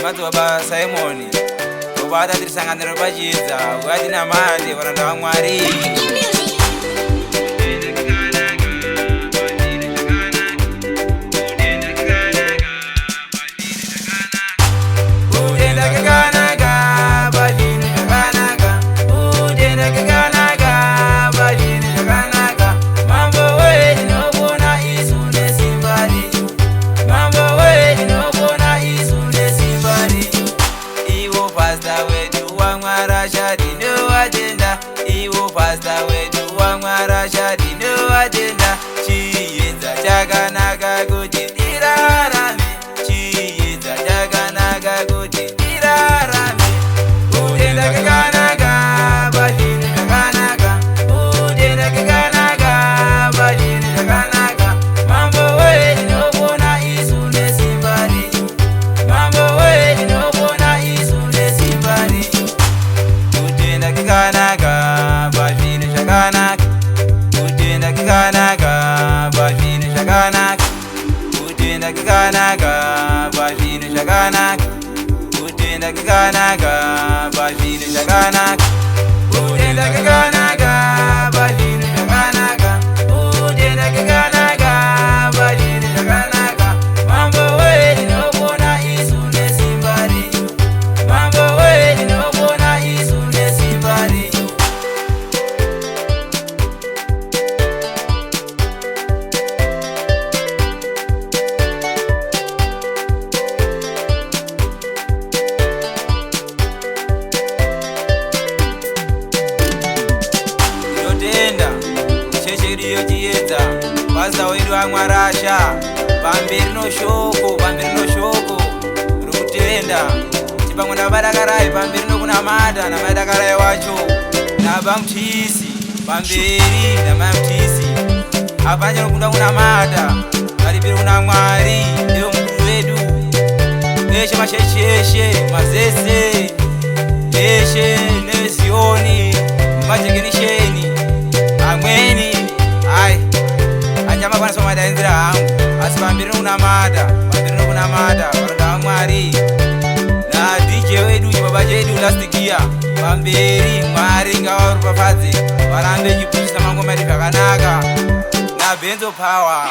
Madzibaba Simoni tobata tiri sangano repachiedza uya tinamate varanda vaMwari. Kutenda kwakanaka, pazvinhu zvakanaka. Kutenda kwakanaka, pazvinhu zvakanaka. Mambo we, tinopona isu nesimba renyu. Mambo we, tinopona isu nesimba renyu. Ivo pastor wedu waMwarasha, tinovatenda. Ivo pastor wedu waMwarasha, tinovatenda. Chiedza chakanaka kuti tirarame. Chiedza chakanaka kuti tirarame. Kutenda kwakanaka, pazvinhu zvakanaka. Kutenda kwakanaka, pazvinhu zvakanaka. Mambo we, tinopona isu nesimba renyu. Mambo we, tinopona isu nesimba renyu. Kutenda kwakanaka, pazvinhu zvakanaka. Kutenda kwakanaka, pazvinhu zvakanaka. Kutenda kwakanaka, pazvinhu zvakanaka. Kutenda kwakanaka, pazvinhu zvakanaka. Kutenda kwakanaka, pazvinhu zvakanaka. Kutenda kwakanaka, pazvinhu zvakanaka. Mambo we, tinopona isu nesimba renyu. Mambo we, tinopona isu nesimba renyu. Tinotenda chechi yedu yeChiedza, pastor wedu aMwarasha, pamberi noshoko, pamberi noshoko rokutenda. Chipamwe navadakarai, pamberi nokunamata namadakarai wacho nabamutisi, pamberi namamutisi. Hapana chinokunda kunamata, ngatipire kuna Mwari, ndiyo mukuru wedu. Eshe machechi eshe, mazese eshe, neZioni, nemajekenisheni amweni, ai anjamakwanisa madaidzira hangu, asi pamberi nokunamata, pamberi nokunamata, varanda vaMwari. Na DJ wedu, chibaba chedu Last Gear, pamberi. Mwari ngavaropafadze, varambe chipusisa mangoma edu zvakanaka. Na Benzo Power.